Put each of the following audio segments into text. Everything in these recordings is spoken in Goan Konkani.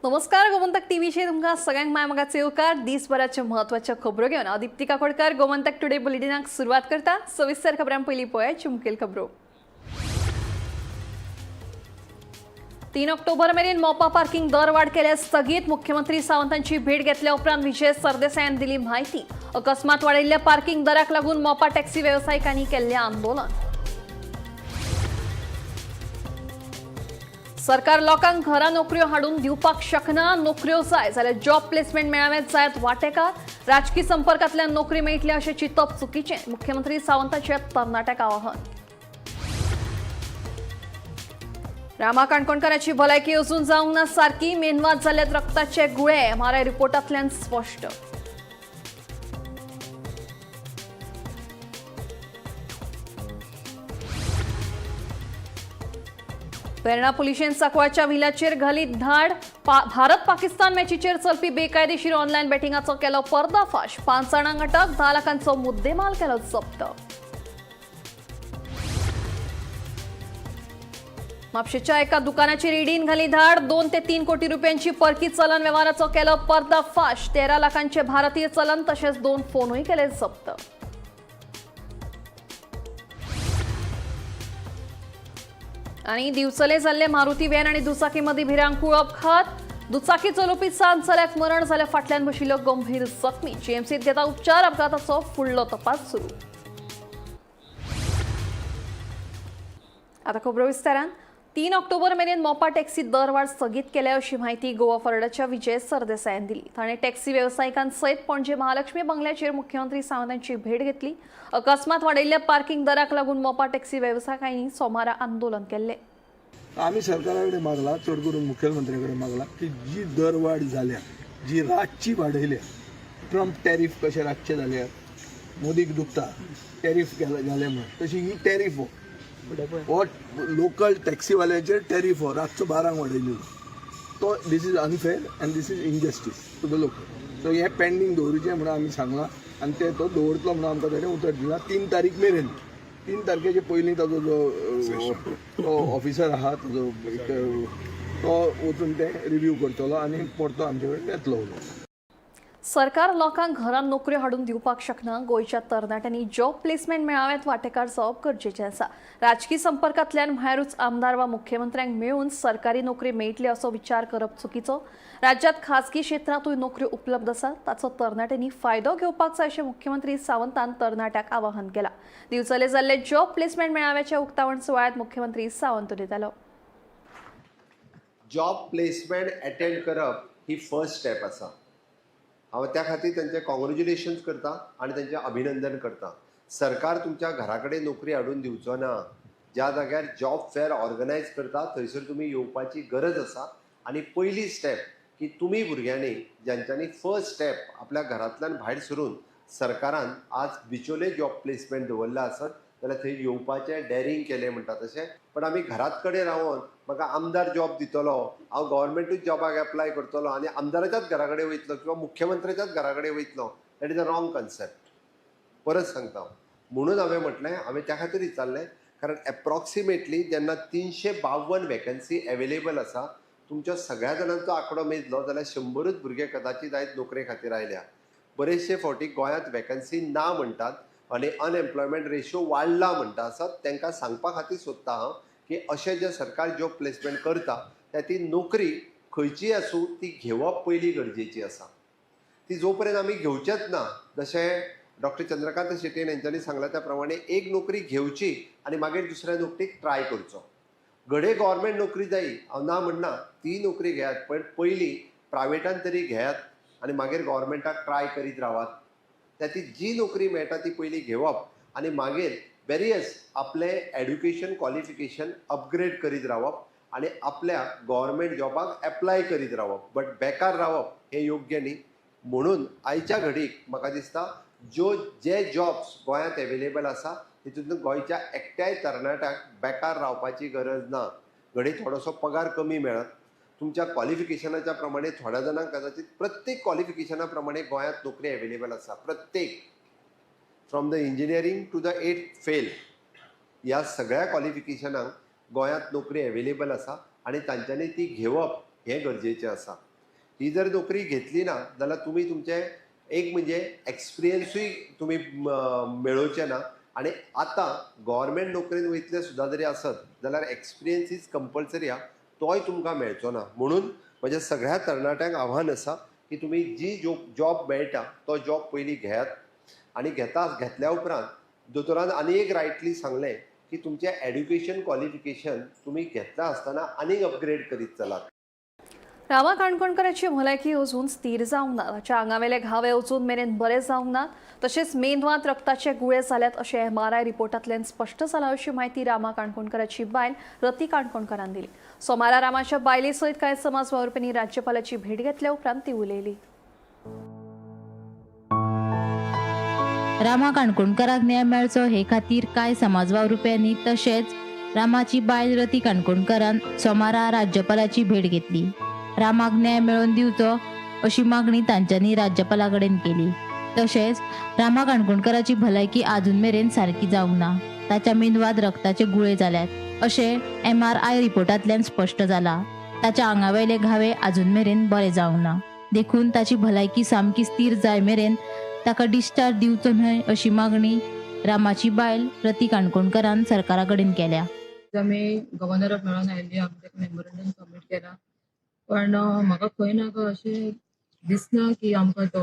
नमस्कार, गोमंतक टीव्हीचेर तुमकां सगळ्यांक माय मोगाचो येवकार. दिसभराच्यो म्हत्वाच्यो खबरो घेवन हांव दिप्ती काकोडकर गोमंतक टुडे बुलेटिनाक सुरवात करता. सविस्तर खबरां पयलीं पळोवया मुखेल खबरो. 3 ऑक्टोबर मेरेन मोपा पार्किंग दरवाढ केल्या स्थगीत. मुख्यमंत्री सावंतांची भेट घेतल्या उपरांत विजय सरदेसायान दिली म्हायती. अकस्मात वाडयल्ल्या पार्किंग दराक लागून मोपा टॅक्सी वेवसायिकांनी केल्लें आंदोलन. सरकार लोकांक घरा नोकऱ्यो हाडून दिवपाक शकना. नोकऱ्यो जाय जाल्यार जॉब प्लेसमेंट मेळाव्यात जायत वांटेकार. राजकी संपर्कांतल्यान नोकरी मेळटली अशें चिंतप चुकीचें, मुख्यमंत्री सावंताचें तरणाट्याक आवाहन. रामा काणकोणकाराची भलायकी अजून जावंक ना सारकी. मेनवात जाल्यात रक्ताचे गुळे, एमआरआय रिपोर्टांतल्यान स्पश्ट. वेर्णा पुलिशेन सांकवाळच्या विलाचेर घाली धाड. भारत पाकिस्तान मॅचीचेर चलपी बेकायदेशीर ऑनलायन बॅटिंगाचो केलो पर्दाफाश. 5 जाणांक अटक, 10 लाखांचो मुद्देमाल केलो जप्त. म्हापशेच्या एका दुकानाचेर ईडीन घाली धाड. 2 ते 3 कोटी रुपयांची परकी चलन व्यवहाराचो केलो पर्दाफाश. 13 लाखांचे भारतीय चलन तशेंच 2 फोनूय केले जप्त. आणि दिवचले जाल्ले मारुती व्हॅन आणि दुचाकीमध्ये भिरांकूळ अपघात. दुचाकी चलोवपी 7 चल्याक मरण जाल्यार फाटल्यान बशिल्लो गंभीर जखमी. जीएमसीत घेता उपचार. अपघाताचो फुडलो तपास सुरू. आता खबरो विस्तारान. 3 ऑक्टोबर मेरेन मोपा टॅक्सी दरवाढ स्थगीत केल्या अशी माहिती गोवा फॉरवर्डाच्या विजय सरदेसायान दिली. ताणें टॅक्सी वेवसायिकांसयत पणजे महालक्ष्मी बंगल्याचेर मुख्यमंत्री सावंतांची भेट घेतली. अकस्मात वाडयल्ल्या पार्किंग दराक लागून मोपा टॅक्सी वेवसायिकांनी सोमारा आंदोलन केल्लें. आमी सरकारा कडेन मागला, चड करून मुखेलमंत्र्या कडेन मागला की जी दरवाड जाल्या, जी रातची वाडयल्या, ट्रम्प टॅरीफ कशें रातचे जाल्या, मोदीक दुखता टॅरीफ घाले म्हूण, तशी ही टॅरीफ हो हो लोकल टॅक्सीवाल्यांचेर टॅरीफ हो रातचो 12 वाडयली तो. This is unfair and this is injustice to the local. So हें पेंडींग दवरुचें म्हणून आमी सांगलां आनी ते तो दवरतलो म्हणून आमकां ताणें उतर दिलां. 3 तारीख मेरेन, 3 तारखेचे पयलीं ताजो जो तो ऑफिसर आहा ताजो एक, तो वचून ते रिव्यू करतलो आनी परतो आमचे कडेन येतलो उलोवंक. सरकार लोकांक घरांत नोकऱ्यो हाडून दिवपाक शकना. गोंयच्या तरणाट्यांनी जॉब प्लेसमेंट मेळाव्यात वांटेकार जावप गरजेचें आसा. राजकी संपर्कांतल्यान म्हळ्यारूच आमदार वा मुख्यमंत्र्यांक मेळून सरकारी नोकरी मेळटली असो विचार करप चुकीचो. राज्यात खासगी क्षेत्रांतूय नोकऱ्यो उपलब्ध आसात, ताचो तरणाट्यांनी फायदो घेवपाक जाय अशें मुख्यमंत्री सावंतान तरणाट्याक आवाहन केलां. दिवचले जाल्ले जॉब प्लेसमेंट मेळाव्याच्या उक्तावण सुवाळ्यात मुख्यमंत्री सावंत उलयतालो. जॉब प्लेसमेंट अटेंड करप ही फर्स्ट स्टेप आसा. हांव त्या खातीर तांचें कॉंग्रेच्युलेशन्स करता आनी तांचें अभिनंदन करता. सरकार तुमच्या घरा कडेन नोकरी हाडून दिवचो ना. ज्या जाग्यार जॉब फेअर ऑर्गनायज करता थंयसर तुमी येवपाची गरज आसा. आनी पयली स्टेप की तुमी भुरग्यांनी ज्यांच्यांनी फर्स्ट स्टेप आपल्या घरांतल्यान भायर सरून सरकारान आज बिचोले जॉब प्लेसमेंट दवरला आसत जाल्यार थंय येवपाचें डॅरींग केलें म्हणटा तशें. पण आमी घरात कडेन रावन म्हाका आमदार जॉब दितलो, हांव गव्हर्मेंटूच जॉबाक एप्लाय करतलो आनी आमदाराच्याच घरा कडेन वयतलो किंवा मुख्यमंत्र्याच्याच घरा कडेन वयतलो, that is a wrong concept. परत सांगता हांव. म्हणून हांवें म्हटलें, हांवें त्या खातीर विचारलें, कारण एप्रॉक्सिमेटली जेन्ना 352 वेकन्सी एवेलेबल आसा, तुमच्या सगळ्या जाणांचो आंकडो मेजलो जाल्यार 100च भुरगे कदाचीत आयज नोकरे खातीर आयल्या. बरेचशे फावटी गोंयांत वेकन्सी ना म्हणटात आनी अनएम्प्लॉयमेंट रेशो वाडला म्हणटा आसत, तांकां सांगपा खातीर सोदता हांव की अशें जें सरकार जॉब प्लेसमेंट करता त्या ती नोकरी खंयचीय आसूं ती घेवप पयली गरजेची आसा. ती जो पर्यंत आमी घेवचेच ना, जशें डॉक्टर चंद्रकांत शेट्ये हेंच्यांनी सांगलां त्या प्रमाणे, एक नोकरी घेवची आनी मागीर दुसऱ्या नोकरीक ट्राय करचो. घडये गव्हर्मेंट नोकरी जायी, हांव ना म्हणना, ती नोकरी घेयात, पण पयलीं प्रायवेटान तरी घेयात आनी मागीर गव्हर्मेंटाक ट्राय करीत रावात. त्या ती जी नोकरी मेळटा ती पयलीं घेवप आनी मागीर वेरियस आपलें एड्युकेशन क्वॉलिफिकेशन अपग्रेड करीत रावप आनी आपल्या गव्हर्मेंट जॉबाक एप्लाय करीत रावप. बट बेकार रावप हें योग्य न्ही. म्हणून आयच्या घडीक म्हाका दिसता ज्यो जे जॉब्स गोंयांत एवेलेबल आसा तितूंत गोंयच्या एकट्याय तरणाट्याक बेकार रावपाची गरज ना. घडये थोडोसो पगार कमी मेळत तुमच्या क्वॉलिफिकेशनाच्या प्रमाणे थोड्या जाणांक कदाचित, प्रत्येक क्वॉलिफिकेशना प्रमाणे गोंयांत नोकरी एवेलेबल आसा. प्रत्येक from the engineering to the eighth fail ह्या सगळ्या क्वॉलिफिकेशनांक गोंयांत नोकरी एवेलेबल आसा आनी तांच्यांनी ती घेवप हें गरजेचें आसा. ही जर नोकरी घेतली ना जाल्यार तुमी तुमचें एक म्हणजे एक्सपिरियन्सूय तुमी मेळोवचे ना. आनी आतां गोवोरमेंट नोकरेन वयतले सुद्दां जरी आसत जाल्यार एक्सपिरियन्स is compulsory आहा, तोय तुमकां मेळचो ना. म्हणून म्हज्या सगळ्या तरणाट्यांक आव्हान आसा की तुमी जी जॉब मेळटा तो जॉब पयलीं घेयात आनी घेतल्या उपरांत दोतोरान आनी एक रायटली सांगलें की तुमचें एड्युकेशन क्वॉलिफिकेशन तुमी घेतला आसतना आनीक अपग्रेड करीत चलात. रामा काणकोणकराची भलायकी अजून स्थीर जावंक ना. ताच्या आंगावेले घावे अजून मेरेन बरे जावंक ना. तशेंच मेंदवांत रक्ताचे गुळे जाल्यात अशें MRI रिपोर्टांतल्यान स्पश्ट जालां अशी म्हायती रामा काणकोणकराची बायल रती काणकोणकरान दिली. सोमारा रामाच्या बायले सयत कांय समाज वावुरप्यांनी राज्यपालाची भेट घेतल्या उपरांत ती उलयली. रामा काणकोणकराक न्याय मेळचो हे खातीर कांय समाज वावुरप्यांनी तशेंच रामाची बायल रती काणकोणकरान सोमारा राज्यपालाची भेट घेतली. रामाक न्याय मेळोवन दिवचो अशी मागणी तांच्यांनी राज्यपाला कडेन केली. तशेंच रामा काणकोणकराची भलायकी आजून मेरेन सारकी जावंक ना. ताच्या मेंदवांत रक्ताचे गुळे जाल्यात अशें MRI रिपोर्टांतल्यान स्पश्ट जाला. ताच्या आंगावयले घावे आजून मेरेन बरे जावंक ना, देखून ताची भलायकी सामकी स्थीर जाय मेरेन ताका डिस्चार्ज दिवचो न्हय अशी मागणी रामाची बायल रती काणकोणकरान सरकारा कडेन केल्या. आमी गव्हर्नराक मेळोन आयिल्ली, आमी ताका मेमोरंडम सबमीट केला, पण म्हाका खंय ना खंय अशें दिसना की आमकां तो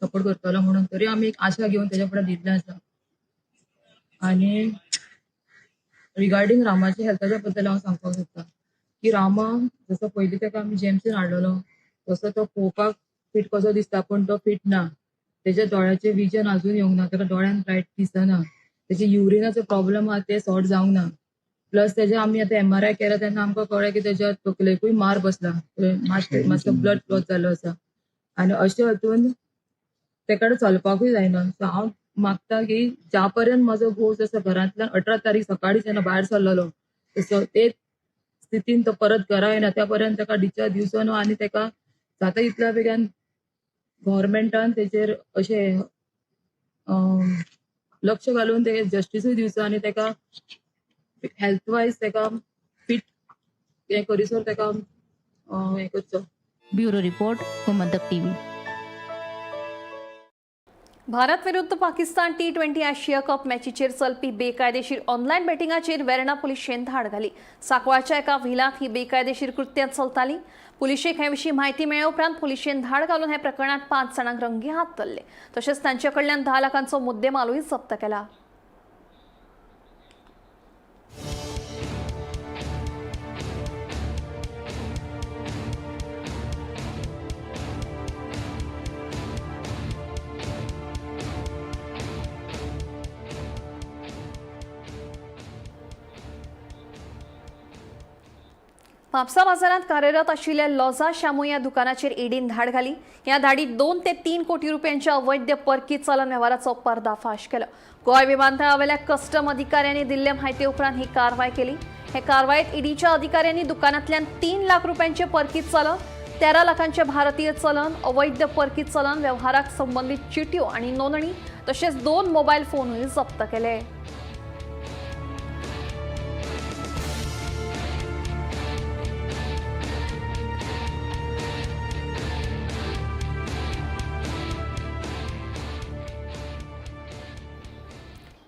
सपोर्ट करतलो म्हणून, तरी आमी एक आशा घेवन तेज्या फुडें दिल्लें आसा. आनी रिगार्डींग रामाच्या हेल्थाच्या बद्दल हांव सांगपाक सोदता की रामा जसो पयलीं ताका आमी जेम्सीन हाडलेलो तसो तो पळोवपाक फिट कसो दिसता, पूण तो फिट ना. तेज्या दोळ्याचें विजन अजून येवंक ना, ताका दोळ्यान रायट दिसना, तेजे युरिनाचो प्रॉब्लम आहा ते सॉर्ट जावंक ना. प्लस तेजे आमी आतां MRI केला तेन्ना आमकां कळ्ळें की तेज्या तकलेकूय मार बसला, मातसो ब्लड क्लॉट जाल्लो आसा आनी अशें हातून तेका चलपाकूय जायना. सो हांव मागता की ज्या पर्यंत म्हजो घोव जसो घरांतल्यान 18 तारीख सकाळी जेन्ना भायर सरलेलो तसो ते स्थितीन तो परत घरा येना त्या पर्यंत ताका डिस्चार्ज दिवचो न्हू आनी ताका जाता तितल्या बेगीन गव्हर्मेंटान तेजेर अशें लक्ष घालून ते जस्टिसूय दिवचो आनी ताका हेल्थ वायज ताका फिट हें करीसर ताका हें करचो. Bureau report, Gomantak TV. Bharat विरुद्ध पाकिस्तान T20 आशिया कप मॅचीचेर चलपी बेकायदेशीर ऑनलायन बेटिंगाचेर वेर्णा पुलिशेन धाड घाली. सांकवाळच्या एका व्हिलांत ही बेकायदेशीर कृत्यां चलताली. पुलिशेक हे विशीं म्हायती मेळ्ळे उपरांत पुलिशेन धाड घालून हे प्रकरणांत 5 जाणांक रंगे हात धरले. तशेंच तांचे कडल्यान 10 लाखांचो मुद्देमालूय जप्त केला. म्हापसा बाजारांत कार्यरत आशिल्ल्या लॉजा शामू ह्या दुकानाचेर ईडीन धाड घाली. ह्या धाडीत 2 ते 3 कोटी रुपयांच्या अवैध परकी चलन वेव्हाराचो पर्दाफाश केलो. गोंय विमानतळावेल्या कस्टम अधिकाऱ्यांनी दिल्ले म्हायती उपरांत ही कारवाय केली. हे कारवायेत ईडीच्या अधिकाऱ्यांनी दुकानांतल्यान 3 लाख रुपयांचे परकी चलन, 13 लाखांचे भारतीय चलन, अवैध परकी चलन व्यवहाराक संबंदीत चिटयो आनी नोंदणी तशेंच 2 मोबायल फोनूय जप्त केले.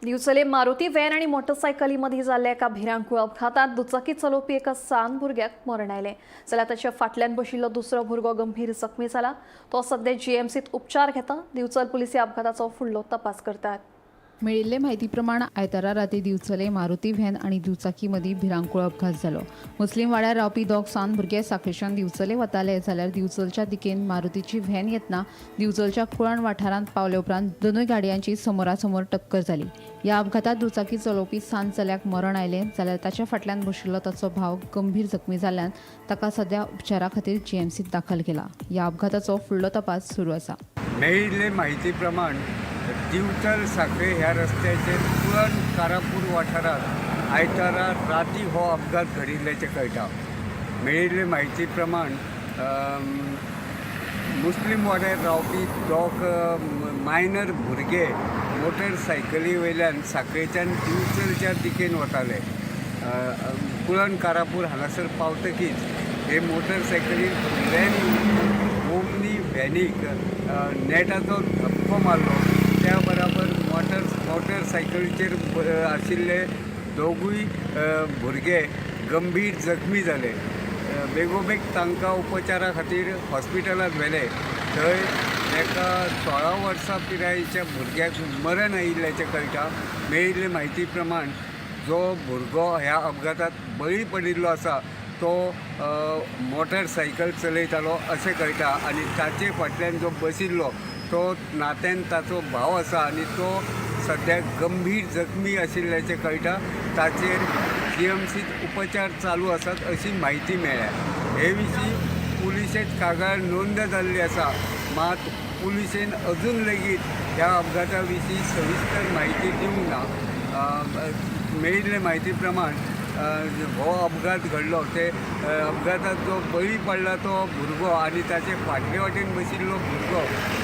दिवचले मारुती व्हॅन आणि मोटरसायकलीमध्ये जाल्ल्या एका भिरांकूळ अपघातात दुचाकी चलोवपी एका सान भुरग्याक मरण आयलें. जाल्यार ताच्या फाटल्यान बशिल्लो दुसरो भुरगो गंभीर जखमी जाला. तो सध्या जीएमसीत उपचार घेता. दिवचल पुलीस ह्या अपघाताचो फुडलो तपास करतात. मेळिल्ले म्हायती प्रमाण आयतारा राती दिवचले मारुती व्हॅन आनी दुचाकी मदीं भिरांकूळ अपघात जालो. मुस्लीम वाड्यार रावपी दोग सान भुरगे साखळेच्यान दिवचले वताले जाल्यार दिवचलच्या दिकेन मारुतीची व्हॅन येतना दिवचलच्या कुळण वाठारांत पावले उपरांत दोनूय गाडयांची समोरासमोर टक्कर जाली. ह्या अपघातात दुचाकी चलोवपी सान चल्याक मरण आयलें जाल्यार ताच्या फाटल्यान बशिल्लो ताचो भाव गंभीर जखमी जाल्ल्यान ताका सध्या उपचारा खातीर जीएमसीत दाखल केला. ह्या अपघाताचो फुडलो तपास सुरू आसा. मेळिल्ले म्हायती प्रमाण दिवचल साखळे ह्या रस्त्याचेर कुळण कारापूर वाठारांत आयतारा राती हो अपघात घडिल्ल्याचें कळटा. मेळिल्ले म्हायती प्रमाण मुस्लीम वाड्यार रावपी दोग मायनर भुरगे मोटरसायकली वयल्यान साखळेच्यान दिवचलच्या दिकेन वताले. कुळण कारापूर हांगासर पावतकीच हे मोटरसायकलीन फुडल्यान व्हॅनीक नेटाचो धपको मारलो. त्या बराबर मोटरसायकलीचेर आशिल्ले दोगूय भुरगे गंभीर जखमी जाले. बेगोबेग तांकां उपचारा खातीर हॉस्पिटलांत व्हेले. थंय एका 16 वर्सां पिरायेच्या भुरग्याक मरण आयिल्ल्याचें कळटा. मेळिल्ले म्हायती प्रमाण जो भुरगो ह्या अपघातांत बळी पडिल्लो आसा तो मोटरसायकल चलयतालो अशें कळटा आनी ताचे फाटल्यान जो बशिल्लो तो नात्यान ताचो भाव आसा आनी तो सद्या गंभीर जखमी आशिल्ल्याचें कळटा. ताचेर जीएमसीत उपचार चालू आसात अशी म्हायती मेळ्ळ्या. हे विशीं पुलिशेंत कागाळ नोंद जाल्ली आसा. मात पुलिशेन अजून लेगीत ह्या अपघाता विशीं सविस्तर म्हायती दिवंक ना. मेळिल्ले म्हायती प्रमाण हो अपघात घडलो ते अपघातात जो बळी पडला तो भुरगो आनी ताचे फाटले वाटेन बशिल्लो भुरगो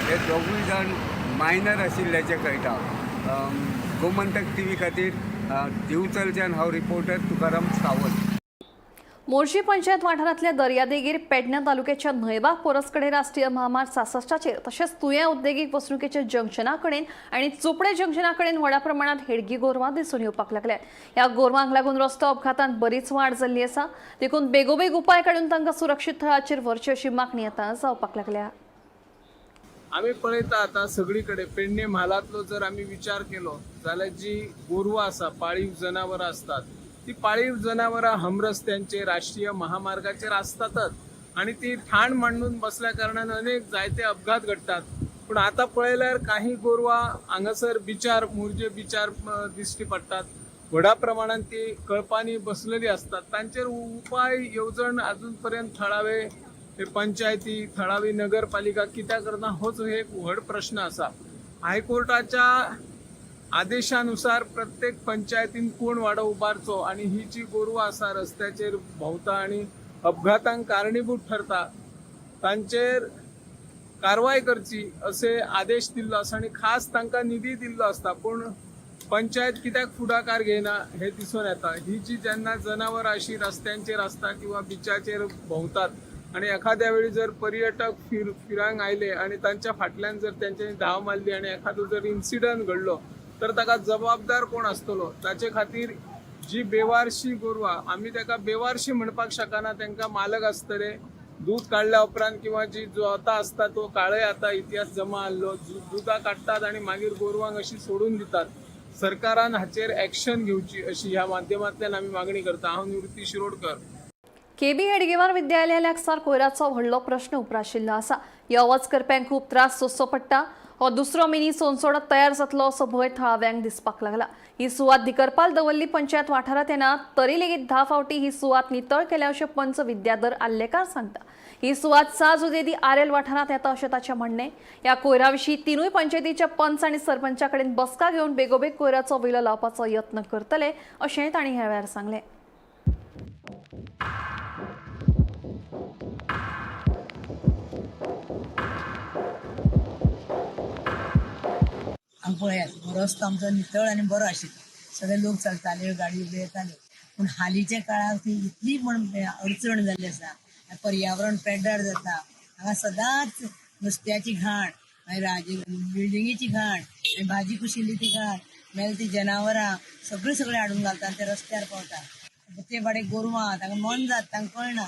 हे दोगूय जाण मायनर आशिल्ल्याचें कळटा. गोमंतक टीव्ही खातीर दिवचलच्यान हांव रिपोर्टर तुकाराम सावंत. मोर्शी पंचायत वाठारांतल्या दर्यादेगेर पेडण्यां तालुक्याच्या न्हंयबाग पोरसकडे राष्ट्रीय म्हामार्ग 66चेर तशेंच तुयां उद्देगीक वसणुकेच्या जंक्शना कडेन आनी चोपडे जंक्शना कडेन व्हडा प्रमाणात हेडगी गोरवां दिसून येवपाक लागल्यात. ह्या गोरवांक लागून रस्तो अपघातांत बरीच वाड जाल्ली आसा. देखून बेगोबेग उपाय काडून तांकां सुरक्षीत थळाचेर व्हरचे अशी मागणी आतां जावपाक लागल्या. आमी पळयता आतां सगळी कडेन पेडणे म्हालांतलो जर आमी विचार केलो जाल्यार जी गोरवां आसा, पाळीव जनावरां आसतात, ती पाळीव जनावरां हमरस्त्यांचेर राष्ट्रीय महामार्गाचेर आसतातच आनी ती ठाण मांडून बसल्या कारणान अनेक जायते अपघात घडटात. पूण आतां पळयल्यार काही गोरवां हांगासर बिचार मुरजे बिचार दिश्टी पडटात. व्हडा प्रमाणान ती कळपांनी बसलेली आसतात. तांचेर उपाय येवजण अजून पर्यंत थळावे पंचायती, थळावी नगरपालिका कित्याक करना होच एक व्हड प्रश्न आसा. हायकोर्टाच्या आदेशानुसार प्रत्येक पंचायतीन कोण वाडो उबारचो आनी ही जी गोरवां आसा रस्त्याचेर भोंवता आनी अपघातांक कारणीभूत ठरता तांचेर कारवाय करची असे आदेश दिल्लो आसा आनी खास तांकां निधी दिल्लो आसता. पूण पंचायत कित्याक फुडाकार घेयना हे दिसून येता. ही जी जेन्ना जनावरां अशी रस्त्यांचेर आसता किंवा बिचाचेर भोंवतात आनी एखाद्या वेळी जर पर्यटक फिरांक आयले आनी तांच्या फाटल्यान जर तेंच्यांनी धांव मारली आनी एखादो जर इन्सिडंट घडलो तर ताका जबाबदार कोण आसतलो? ताचे खातीर जी बेवारशी गोरवां, आमी ताका बेवारशी म्हणपाक शकना, तांकां मालक आसतले. दूद काडल्या उपरांत किंवा जी जोता आसता तो काळय आतां इतिहास जमा आहलो, दुदां काडटात आनी मागीर गोरवांक अशी सोडून दितात. सरकारान हाचेर एक्शन घेवची अशी ह्या माध्यमांतल्यान आमी मागणी करता. हांव निवृत्ती शिरोडकर. केबी हेडगेवार विद्यालया लागसार कोयराचो व्हडलो प्रश्न उप्राशिल्लो आसा. यो वच करप्यांक खूब त्रास सोंसचो पडटा. हो दुसरो मिनी सोनसोडो तयार जातलो असो भंय थळाव्यांक दिसपाक लागला. ही सुवात दिकरपाल दवल्ली पंचायत वाठारांत येना तरी लेगीत 10 फावटी ही सुवात नितळ केल्या अशें पंच विद्याधर आल्लेकार सांगता. ही सुवात साजुदेदी आरएल वाठारांत येता अशें ताचें म्हणणें. ह्या कोयरा विशीं तिनूय पंचायतीच्या पंच आनी सरपंचा कडेन बसका घेवन बेगोबेग कोयराचो विलो लावपाचो यत्न करतले अशेंय तांणी ह्या वेळार सांगलें. आमी पळयात रस्तो आमचो नितळ आनी बरो आशिल्लो. सगळे लोक चलताले, गाडी बी येताल्यो. पूण हालींच्या काळार ती इतली म्हण अडचण जाल्ली आसा. पर्यावरण पेड्ड्यार जाता. हांगा सदांच नुस्त्याची घाण, मागीर बिल्डिंगेची घाण, मागीर भाजी कुशिल्ली ती घाण, मागीर ती जनावरां सगळीं सगळीं हाडून घालता आनी ते रस्त्यार पावता. ते बाडे गोरवां तांकां मन जात, तांकां कळना.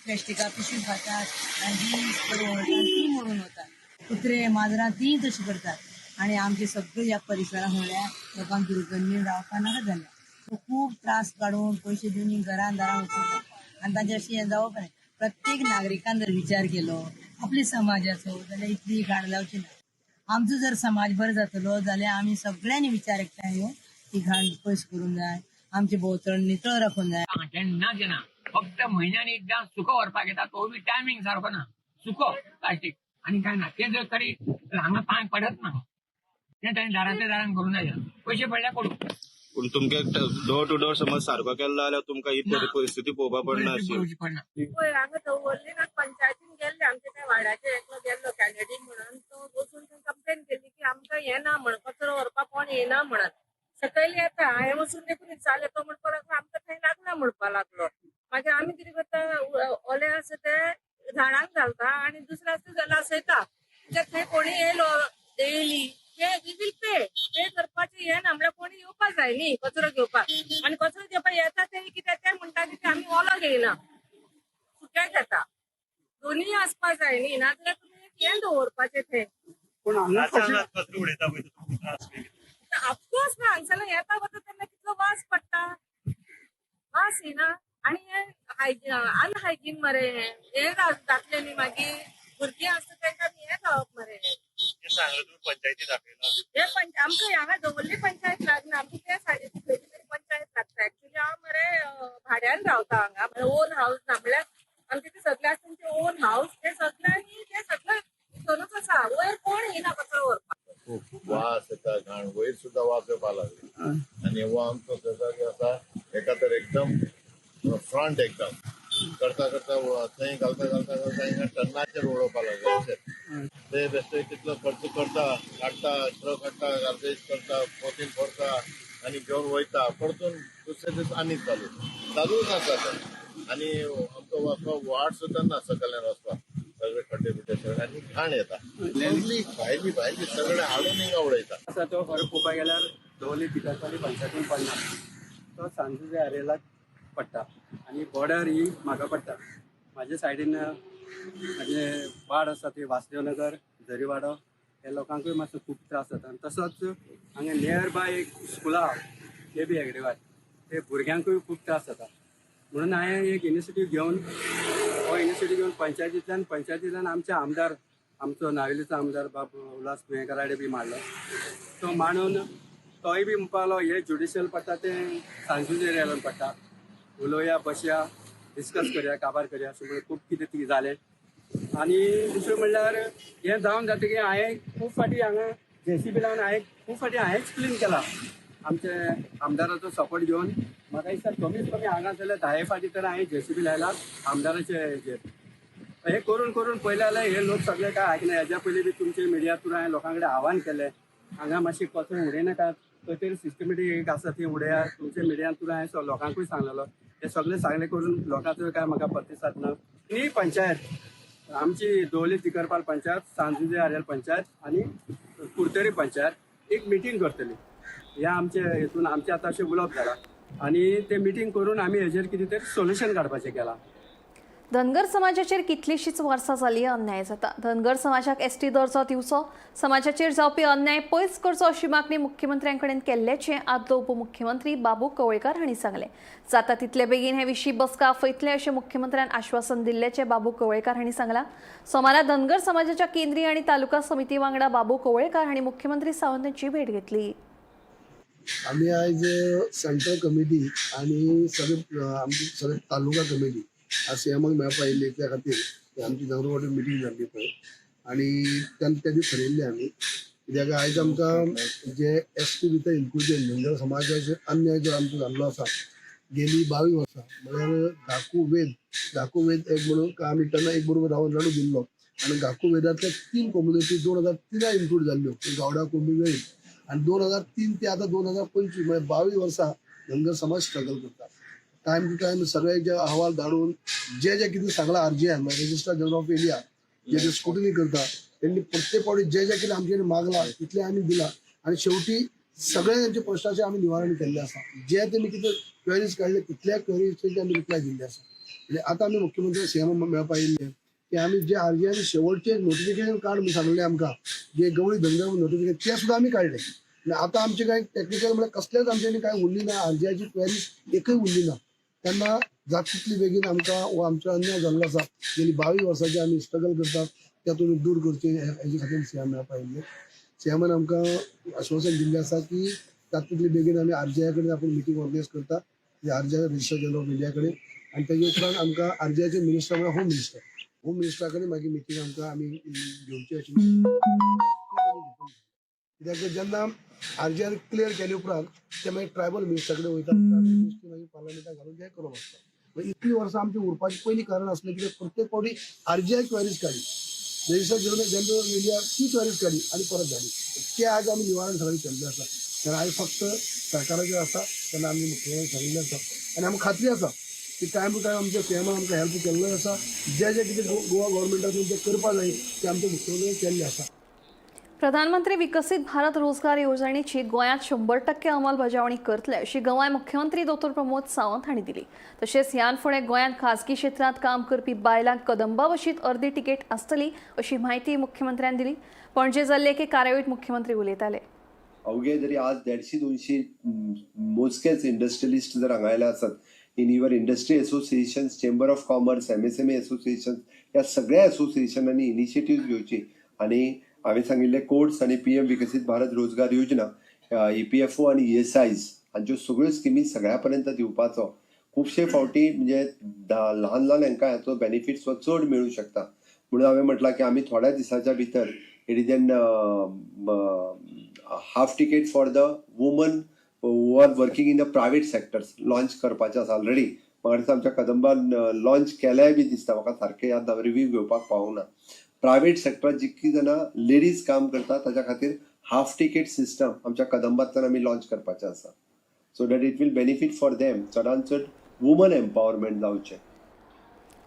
प्लास्टिका पिशवी खातात आनी करून ती मोडून वतात. कुत्रे माजरां तीं तशी करतात. आनी आमचे सगळे ह्या परिसरांत म्हणल्यार लोकांक दुर्गंधी रावपाक नाका जाल्या. खूब त्रास काडून पयशे दिवन घरान दारां वचतात आनी तांचे अशें हें जावप न्हय. प्रत्येक नागरिकान जर विचार केलो आपल्या समाजाचो जाल्यार इतली घाण जावची ना. आमचो जर समाज बरो जातलो जाल्यार आमी सगळ्यांनी विचार एकठांय येवन ही घाण पयस करूंक जाय. आमचे भोंवतण नितळ राखूंक जाय. केन्नाच येना, फक्त म्हयन्यान एकदां सुको व्हरपाक येता, तो बी टायमींग सारको ना. सुको प्लास्टीक आनी काय ना. तें जर तरी हांगा पांय पडत ना, तें ताणें दारांतल्या दारान करूं जाय. पयशे पडल्यार पडूं. पूण तुमगे डोर टू डोर समज सारको केल्लो जाल्यार तुमकां ही परिस्थिती पळोवपाक पडना पळोवची पडना. पळय हांगा दवरली ना पंचायतीन गेल्ले आमच्या त्या वाड्याचेर एकलो गेल्लो कॅनेडी म्हणून, तो वचून कंप्लेन केली की आमकां येना म्हण, कचरो व्हरपाक कोण येना म्हणून. सकयल येता, हांवें वचून देखून विचारलें, तो म्हणपाक लागलो आमकां थंय लागना म्हणपाक लागलो. मागीर आमी कितें करता, ओले आसा ते झाडांक घालता आणि दुसरें आसा ते लासयता. कित्याक थंय कोणी येयलो डेली ते we will pay पे करपाचें हें ना, म्हणल्यार कोणी येवपा जाय न्ही कचरो घेवपाक. आनी कचरो घेवपाक येता ते कित्याक ते म्हणटा की ते आमी ओलो घेयना, सुकें घेता. दोनीय आसपा जाय न्ही, नाजाल्यार तुमी एक हें दवरपाचें थंय. पूण हांगा ऑफकोर्स ना, हांगसरल्यान येता वता तेन्ना कितलो वास पडटा, वास येना. आनी हें हायजीन अनहायजीन मरे, हें जातलें न्ही मागीर भुरगीं आसता तांकां हें जावप मरे. हे आमकां हांगा दवर्ली पंचायत लागना, आमकां ते सायडीन खंयची तरी पंचायत लागता. एक्चुली हांव मरे भाड्यान रावता हांगा, ओन हावस ना, म्हणल्यार आमचे ते सगळे आसा तेंचे ओन हावस, ते सगळ्यांनी ते सगळे हितूनच आसा, वयर कोण येना कचरो व्हरपाक. खूप वास येता घाण, वयर सुद्धा वास येवपाक लागली. आनी हो आमचो शेजारी आसा एका तर एकदम फ्रंट एकदम करता करता थंय घालता घालता घालता हिंगा टन्नाचेर उडोवपाक लागले. ते बेश्टे कितलो खर्च करता, काडटा, ट्रक हाडटा, गार्बेज करता, पोतीन भरता आनी घेवन वयता, परतून दुसरे दीस आनी चालू चालूच आसा तें. आनी आमचो वचपाक वाट सुद्दां ना सकल्यान वचपाक, सगळे खड्डे बिड्डे सगळे आनी घाण येता. सगळी भायली भायली सगळे हाडून हिंगा उडयता. आसा तो फरक पळोवपाक गेल्यार दवर्ली तिकरपाली पंचायतीन पडना, तो सांजुजे आरेलाक पडटा आनी बॉर्डर ही म्हाका पडटा. म्हाजे सायडीन म्हाजे वाड आसा ती वासदेवनगर, झरीवाडो, ह्या लोकांकूय मातसो खूब त्रास जाता. आनी तसोच हांगा नियर बाय एक स्कुला के बी हेगडेवार, ते भुरग्यांकूय खूब त्रास जाता. म्हणून हांवें एक इनिशिएटीव घेवन, हो इनिशिएटीव घेवन पंचायतींतल्यान आमचे आमदार, आमचो नावेलीचो आमदार बाब उल्हास तुयेंकाराडे बी मांडलो, तो मांडून तोय बी म्हणपाक लागलो हे ज्युडिशियल पडटा तें सांजुजे एरियान पडटा, उलोवया, बसया, डिस्कस करया, काबार करया, अशें म्हणून खूब कितें कितें जालें. आनी दुसरें म्हणल्यार हें जावन जातकीर हांवें खूब फावटी हांगा जेसीबी लावन हांवें खूब फावटी हांवेंच क्लीन केला आमचे आमदाराचो सपोर्ट घेवन. म्हाका दिसता कमीत कमी हांगा जाल्यार 10 फावटी तर हांवें जेसीबी लायला आमदाराचे हेजेर. हे करून करून पयलें जाल्यार हे लोक सगळे काय आयकना. हेज्या पयलीं बी तुमचे मिडिया थ्रू हांवें लोकां कडेन आव्हान केलें, हांगा मातशी कचरो उडयनाकात, खंय तरी सिस्टमेटीक एक आसा ती उडयात. तुमच्या मिडिया थ्रू हांवें लोकांकूय सांगलेलो, हे सगळें सांगलें करून लोकांचो काय म्हाका प्रतिसाद ना. ही पंचायत आमची दवर्ली तिकरपाल पंचायत, सांजुजे आरेल पंचायत आनी कुडतरी पंचायत एक मिटींग करतली. ह्या आमचे हितून आमचें आतां अशें उलोवप जालां आनी ते मिटींग करून आमी हेजेर कितें तरी सोल्युशन काडपाचें केलां. धनगर समाजाचेर कितलीशीच वर्सां जाली अन्याय जाता. धनगर समाजाक एसटी दर्जो दिवचो, समाजाचेर जावपी अन्याय पयस करचो अशी मागणी मुख्यमंत्र्यांकडेन केल्ल्याचें आदलो उपमुख्यमंत्री बाबू कवळेकार हांणी सांगलें. जाता तितले बेगीन हे विशीं बसका आपयतले अशें मुख्यमंत्र्यान आश्वासन दिल्ल्याचें बाबू कवळेकार हांणी सांगलां. सोमारा धनगर समाजाच्या केंद्रीय आनी तालुका समिती वांगडा बाबू कवळेकार हांणी मुख्यमंत्री सावंत हांची भेट घेतली. आमी आयज सेंट्रल कमिटी आनी सगळे आमची सगळे तालुका कमिटी आज सीएमाक मेळपा येयल्ली, त्या खातीर आमची धनगर मिटींग जाल्ली पळय आनी तेन्ना थरयल्लें आमी, कित्याक आयज आमकां जे एस टी भितर इन्क्लुजन धनगर समाजाचेर अन्याय जो आमचो जाल्लो आसा गेली 22 वर्सां, म्हळ्यार घाकू वेद एक म्हणून आमी तेन्ना एक बरोबर रावन लाडू दिल्लो आनी घाकू वेदांतल्या 3 कम्युनिटी 2003 इन्क्लूड जाल्ल्यो, गावडा, कुणबी, वेळीप. आनी 2003 ते आतां 2025 म्हळ्यार 22 वर्सां धनगर समाज स्ट्रगल करता. टायम टू टायम सगळे जे अहवाल धाडून जे जे कितें सांगलां आरजीआय म्हळ्यार registrar general of India J J scrutiny करता तेंणी प्रत्येक फावटी जे जे कितें आमचे मागलां तितलें आमी दिलां आनी शेवटी सगळे तेंचे प्रश्नाचें आमी निवारण केल्लें आसा. जे तेमी कितें क्वेरीज काडले तितल्या क्वेरीजचे आमी रिप्लाय दिल्ले आसा. म्हणजे आतां आमी मुख्यमंत्री सीएम मेळपा येयल्ले की आमी जे आरजीआयन शेवटचे नोटिफिकेशन काड म्हणून सांगलें आमकां, जे गवळी धनगर नोटिफिकेशन ते सुद्दां आमी काडले. आतां आमचे कांय टॅक्निकल म्हळ्यार कसलेच आमच्यांनी कांय उरली ना, आरजीआयची क्वेरी एकूय उरली ना. तेन्ना जाता तितली बेगीन आमकां हो आमचो अन्याय जाल्लो आसा गेली 22 वर्सांचे आमी स्ट्रगल करतात त्या तुमी दूर करचे हेजे खातीर सीएम मेळपा आयिल्ले. सीएमान आमकां आश्वासन दिल्लें आसा की जाता तितली बेगीन आमी आरजीआय कडेन आपूण मिटींग ऑर्गनायज करता, RGI registrar general of India कडेन, आनी तेजे उपरांत आमकां आरजीआयचे मिनिस्टर म्हळ्यार होम मिनिस्टर, होम मिनिस्टरा कडेन मागीर मिटींग आमकां आमी घेवची आशिल्ली. कित्याक जेन्ना आरजीआय क्लियर केले उपरांत ते मागीर ट्रायबल मिनिस्टरा कडेन वयता, ट्रायबल मिनिस्ट्री मागीर पार्लमेंटाक घालून ते करप आसता. इतली वर्सां आमची उरपाचें पयलीं कारण आसलें कित्याक प्रत्येक फावटी आरजीआय क्वेरीज काडली, रजिस्टर जनरल ऑफ इंडिया ती क्वेरीज काडली आनी परत धाडली. ते आज आमी निवारण सगळें केल्लें आसा. तेन्ना आयज फक्त सरकाराचेर आसा, तेन्ना आमी मुख्यमंत्री सांगिल्लें आसा आनी आमकां खात्री आसा की टायम टू टायम आमच्या सीएमान आमकां हेल्प केल्लो आसा. जे जे कितें गोवा गव्हर्मेंटान जें करपा जाय तें आमच्या मुख्यमंत्र्यान केल्लें आसा. प्रधानमंत्री विकसीत भारत रोजगार येवजणेची गोंयांत 100% अंमलबजावणी करतले अशी गवाय मुख्यमंत्री दोतोर प्रमोद सावंत हांणी दिली. तशेंच ह्यान फुडें गोंयांत खाजगी क्षेत्रांत काम करपी बायलांक कदंबा बशींत अर्दी तिकेट आसतली अशी म्हायती मुख्यमंत्र्यान दिली. पणजे जाल्ले एके कार्यावळींत मुख्यमंत्री उलयताले. अवघे जरी आज 150-200 मोजकेच इंडस्ट्रियलिस्ट जर हांगा आयले आसत, in your industry associations, chamber of commerce, MSME association, ह्या सगळ्या एसोसिएशनांनी इनिशिएटीव घेवची आनी हांवें सांगिल्ले कोड्स आनी PM विकसीत भारत रोजगार योजना, EPFO आनी ESIs हांच्यो सगळ्यो स्किमी सगळ्या पर्यंत दिवपाचो. खुबशे फावटी म्हणजे ल्हान ल्हान हांकां हाचो बेनिफिट्स हो चड मेळूं शकता. म्हणून हांवें म्हटलां की आमी थोड्या दिसाच्या भितर it is an half ticket for the woman who are working in the private sectors launch करपाचें आसा. ऑलरेडी म्हाका दिसता आमच्या कदंबान लॉन्च केल्याय बी दिसता, म्हाका सारकें याद ना, रिव्यू घेवपाक पावूंक ना. प्रायवेट सेक्टरात जितकी जाणां लेडीज काम करता ताच्या खातीर हाफ तिकेट सिस्टम आमच्या कदंबांतल्यान आमी लॉन्च करपाचें आसा, so that it will benefit for them. चडान चड वुमन एम्पावरमेंट जावचें.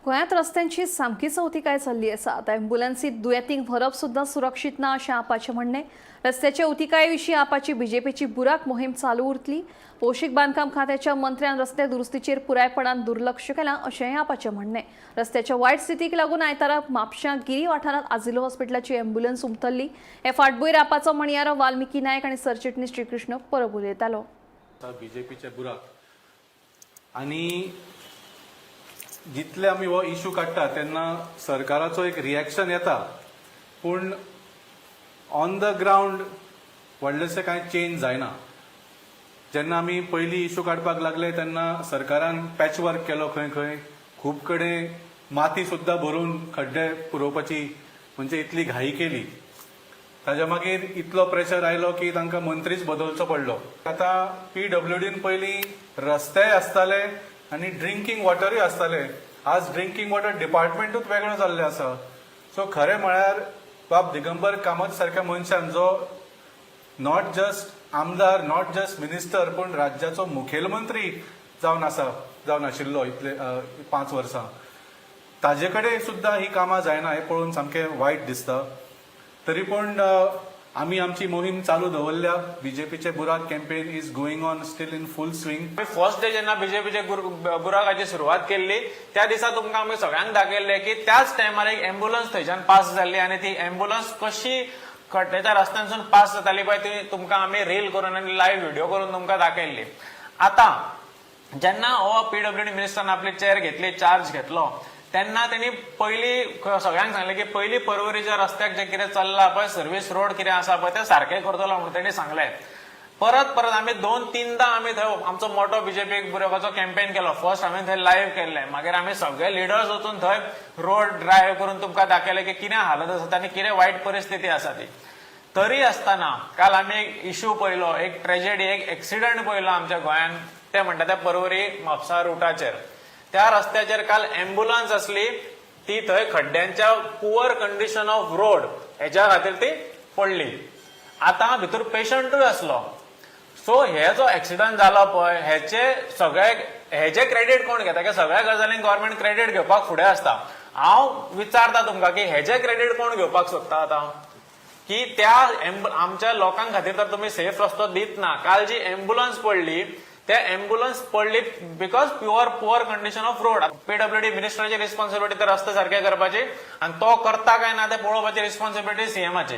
गोंयांत रस्त्यांची सामकीच अवतिकाय चल्ली आसा. आतां ॲम्ब्युलन्सीत दुयेंतींक व्हरप सुद्दां सुरक्षीत ना अशें आपाचें म्हणणें. रस्त्याचे अवतिकाये विशीं आपाची बीजेपीची बुराक मोहीम चालू उरतली. भौशीक बांदकाम खात्याच्या मंत्र्यान रस्ते दुरुस्तीचेर पुरायपणान दुर्लक्ष केलां अशेंय आपाचें म्हणणें. रस्त्याच्या वायट स्थितीक लागून आयतारा म्हापश्यां गिरी वाठारांत आझिलो हॉस्पिटलाची ॲम्ब्युलन्स उमथल्ली. हे फाटभूंयेर आपाचो म्हणयारो वाल्मिकी नायक आनी सरचिटणीस श्रीकृष्ण परब उलयतालो. बीजेपीचे बुराक आनी जितले आमी हो इशू काडटा तेन्ना सरकाराचो एक रिएक्शन येता, पूण ऑन the ground व्हडलेशें कांय चेंज जायना. जेन्ना आमी पयलीं इशू काडपाक लागले तेन्ना सरकारान पॅचवर्क केलो, खंय खंय खूब कडेन माती सुद्दां भरून खड्डे पुरोवपाची म्हणजे इतली घाई केली. ताज्या मागीर इतलो प्रेशर आयलो की तांकां मंत्रीच बदलचो पडलो. आतां PWDन पयलीं रस्तेय आसताले आनी ड्रिंकींग वॉटरूय आसताले. आज ड्रिंकींग वॉटर डिपार्टमेंटूच वेगळो जाल्लें आसा. सो खरें म्हळ्यार बाब दिगंबर कामत सारक्या मनशान, जो not just आमदार, not just minister, पूण राज्याचो मुखेलमंत्री जावन आसा, जावन आशिल्लो इतले 5 वर्सां, ताजे कडेन सुद्दां ही कामां जायना हें पळोवन सामकें वायट दिसता. तरी पूण आमी आमची मोहीम चालू दवरल्या. बीजेपीचे बुराक campaign is going on still in full swing. First day जेन्ना बीजेपीचे बुराकाची सुरवात केल्ली त्या दिसा तुमकां आमी सगळ्यांक दाखयल्ले की त्याच टायमार एक एम्बुलन्स थंयच्यान पास जाल्ली आनी ती एम्बुलन्स कशी खड्ड्याच्या रस्त्यांसून पास जाताली पळय ती तुमकां आमी रील करून आनी लायव्ह व्हिडिओ करून तुमकां दाखयल्ली. आतां जेन्ना हो PWD मिनिस्टरान आपली चेअर घेतली, चार्ज घेतलो, तेन्ना तेणी पयली सगळ्यांक सांगलें की पयली परवरीच्या रस्त्याक जें कितें चल्लां पळय, सर्वीस रोड कितें आसा पळय तें सारकें करतलो म्हणून तेणी सांगलें. परत परत आमी 2-3दा आमी थंय आमचो मोटो बीजेपी बुराकाचो कॅम्पेन केलो. फर्स्ट आमी थंय लायव्ह केल्लें, मागीर आमी सगळे लिडर्स वचून थंय रोड ड्रायव्ह करून तुमकां दाखयलें की कितें हालत आसा आनी कितें वायट परिस्थिती आसा ती. तरी आसतना काल आमी एक इशू पळयलो, एक ट्रेजेडी, एक एक्सिडंट पळयलो आमच्या गोंयांत, ते म्हणटा त्या परवरी म्हापसा रुटाचेर. त्या रस्त्याचेर काल एम्बुलन्स आसली ती थंय खड्ड्यांच्या पुअर कंडिशन ऑफ रोड हेच्या खातीर ती पडली. आतां भितर पेशंटूय आसलो. सो हे जो एक्सिडंट जालो पळय हेचे सगळे हेजे क्रेडीट कोण घेता? की सगळ्या गजालींक गव्हर्मेंट क्रेडीट घेवपाक फुडें आसता. हांव विचारता तुमकां की हेजे क्रेडीट कोण घेवपाक सोदता आतां? की त्या आमच्या लोकां खातीर तर तुमी सेफ रस्तो दित ना. काल जी एम्बुलन्स पडली त्या एम्बुलन्स पडली because poor condition of road. PWD मिनिस्टराची responsibility ते रस्ते सारके करपाची आनी तो करता काय ना ते पळोवपाची रिस्पॉन्सिबिलिटी सीएमाची.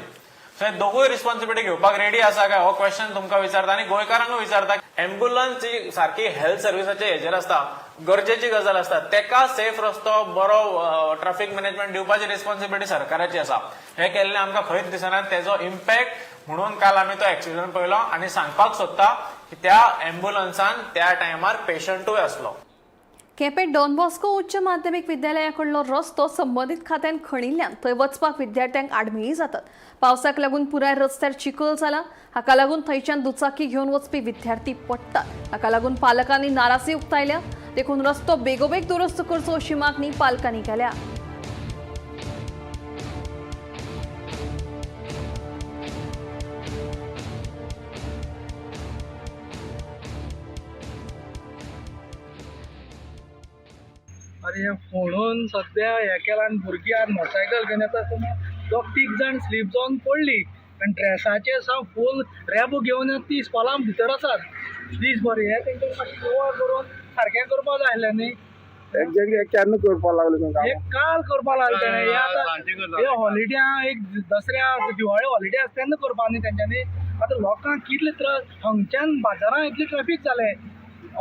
सो हे दोगूय रिस्पॉन्सिबिलिटी घेवपाक रेडी आसा काय हो क्वेश्चन तुमकां विचारता आनी गोंयकारांकूय विचारता. एम्बुलन्स ही सारकी हेल्थ सर्विसाचे हेजेर आसता, गरजेची गजाल आसता, तेका सेफ रस्तो, बरो ट्राफीक मॅनेजमेंट दिवपाची रिस्पॉन्सिबिलिटी सरकाराची आसा. हें केल्लें आमकां खंयच दिसना तेजो इम्पॅक्ट, म्हणून काल आमी तो एक्सिडंट पळयलो आनी सांगपाक सोदता की त्या एम्बुलन्सान त्या टायमार पेशंटूय आसलो. केपें डॉन बॉस्को उच्च माध्यमीक विद्यालया कडलो रस्तो संबंदीत खात्यान खणिल्ल्यान थंय वचपाक विद्यार्थ्यांक आडमेळी जातात. पावसाक लागून पुराय रस्त्यार चिखल जाला. हाका लागून थंयच्यान दुचाकी घेवन वचपी विद्यार्थी पडटात. हाका लागून पालकांनी नाराजी उक्तायल्या. देखून रस्तो बेगोबेग दुरुस्त करचो अशी मागणी पालकांनी केल्या. आतां हें फोडून सद्या हें केलां आनी भुरगीं आतां मोटरसायकल घेवन येता आसतना दोग तीग जाण स्लीप जावन पडली आनी ड्रेसाचेर सामको फूल रेबो घेवन ती इस्कॉला भितर आसात दीस भर. हें तेंच्यांनी मातशें निवळ करून सारकें करपा जाय आसलें न्ही. एक्झॅक्टली केन्ना करपाक लागले तुमकां? हे काल करपा लागले तेणे. हे आतां हे हॉलिडे एक दसऱ्या दिवाळी हॉलिडे आसा तेन्ना करपा न्ही तेंच्यांनी. आतां लोकांक कितले त्रास, हांगच्यान बाजारान इतले ट्रॅफीक जालें,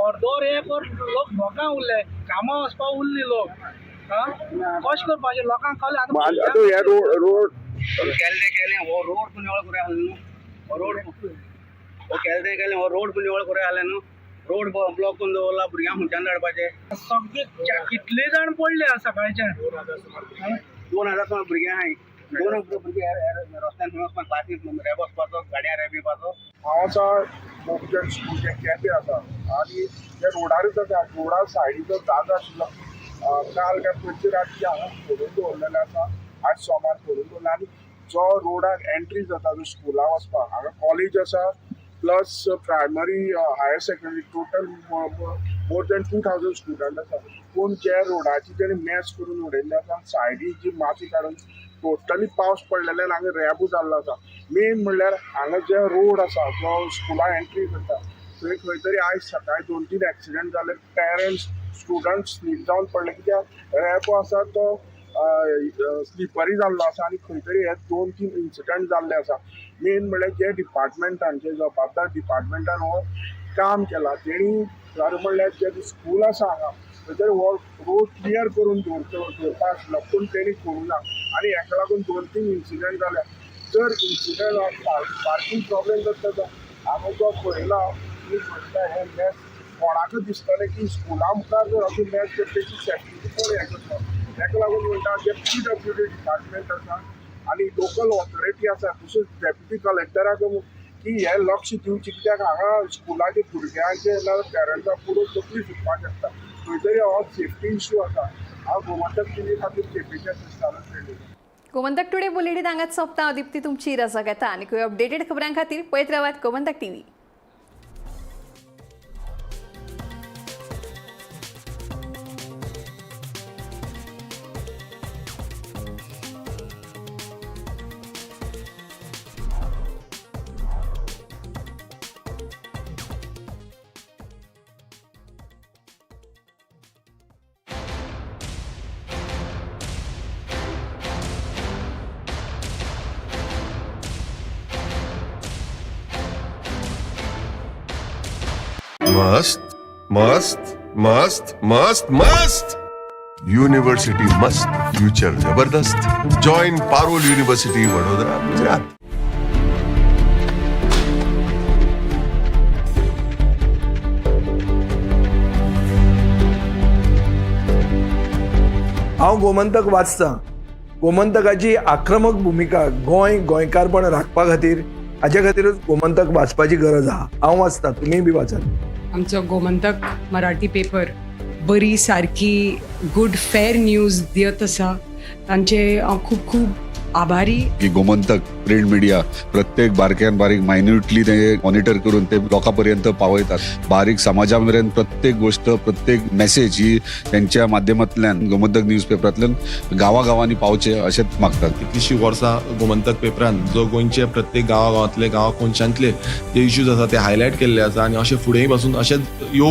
अर्दोर एक वर लोक भोकां उरले, कामां वचपा उरली लोक. आं, कशें करपाचें लोकांक कळ्ळें आतां? आतां हे रोड रोड केल्लें केलें, हो रोड पूण निवळ करूया आसलो न्हू. हो रोड हो केलें केलें, हो रोड पूण निवळ करूया आसलें न्हू. रोड ब्लॉक करून दवरला, भुरग्यांक खंयच्यान धाडपाचें? सगळे कितले जाण पडले आज सकाळच्यान. 2000 सुमार भुरगे आहाय. 2000 भुरगे रस्त्यान खंय वचपाक, क्लासीक रेबो वचपाचो, गाडयां रेब येवपाचो. हांव आसा मोगजन स्कूल जे केपें आसा आनी ते रोडारूच आसा. रोडा सायडीचो जागो आशिल्लो, काल काय पयचे रातची हांगा फोडून दवरलेलो आसा. आयज सोमार फोडून दवरला आनी जो रोडाक एंट्री जाता जो स्कुला वचपाक, हांगा कॉलेज आसा plus primary, higher secondary, total more than 2000 student आसा. पूण जे रोडाची तेणी मॅस करून उडयल्ले आसा, सायडी जी माती काडून टोटली पावस पडलेल्यान हांगा रेबो जाल्लो आसा. मेन म्हणल्यार हांगा जे रोड आसा जो स्कुला एंट्री करता थंय खंय तरी आयज सकाळी 2-3 एक्सिडंट जाले. पेरंट्स, स्टुडंट स्लीप जावन पडले कित्याक रेबो आसा तो स्लिपरी जाल्लो आसा आनी खंय तरी हे 2-3 इन्सिडंट जाल्ले आसा. मेन म्हणल्यार जे डिपार्टमेंटान, जे जबाबदार डिपार्टमेंटान हो काम केलां तेणी खरें म्हणल्यार जे स्कूल आसा हांगा खंय तरी हो रोड क्लियर करून दवरचो दवरपा आशिल्लो, पूण तेणी करूंक ना आनी हेका लागून 2-3 इन्सिडंट जाल्या. जर इन्सिडंट पार्कींग प्रॉब्लेम जाता तो हांगा जो पळयला, तुमी पळयता हे मॅस, कोणाकूच दिसतलें की स्कुला मुखार जर अशें मॅस तर तेची सेफ्टी कोण हें करतलो? ताका लागून म्हणटा जे PWD department आसा आनी लोकल ऑथॉरिटी आसा, तशेंच डेप्युटी कलेक्टराक की हे लक्ष दिवचें, कित्याक हांगा स्कुलाचे भुरग्यांचे ना पेरंट्सां पुरो तकली सुटपाक शकता. खंय तरी हो सेफ्टी इशू आसा. हांव गोमंतक टीव्ही खातीर केपेंच्या संस्थानान पेडणें. गोमंतक टुडे बुलेटीन हांगाच सोंपता. दीप्ती तुमची रजा घेता आनी अपडेटेड खबरां खातीर पळयत रावात गोमंतक टीव्ही. मस्त मस्त मस्त मस्त मस्त युनिवर्सिटी, मस्त फ्यूचर जबरदस्त. Join Parul university, Vadodara, Gujarat. हांव गोमंतक वाचतां. गोमंतकाची आक्रमक भुमिका गोंय गोंयकारपण राखपा खातीर, हाच्या खातीरूच गोमंतक वाचपाची गरज आहा. हांव वाचतां, तुमीय बी वाचात. आमचो गोमंतक मराठी पेपर बरी सारकी गुड फेर न्यूज दियत आसा. तांचे हांव खूब खूब आभारी. की गोमंतक प्रिंट मिडिया प्रत्येक बारक्यान बारीक मायन्युटली ते मॉनिटर करून ते लोकां पर्यंत पावयतात. बारीक समाजा मेरेन प्रत्येक गोष्ट, प्रत्येक मेसेज ही त्यांच्या माध्यमांतल्यान गोमंतक न्यूज पेपरांतल्यान गांवागांवांनी पावचे अशेंच मागतात. कितलीशीं वर्सां गोमंतक पेपरान जो गोंयचे प्रत्येक गांवागांवांतले, गांवा कोनशांतले जे इश्यूज आसा ते हायलायट केल्ले आसा आनी अशें फुडेंय पासून अशेंच येवं.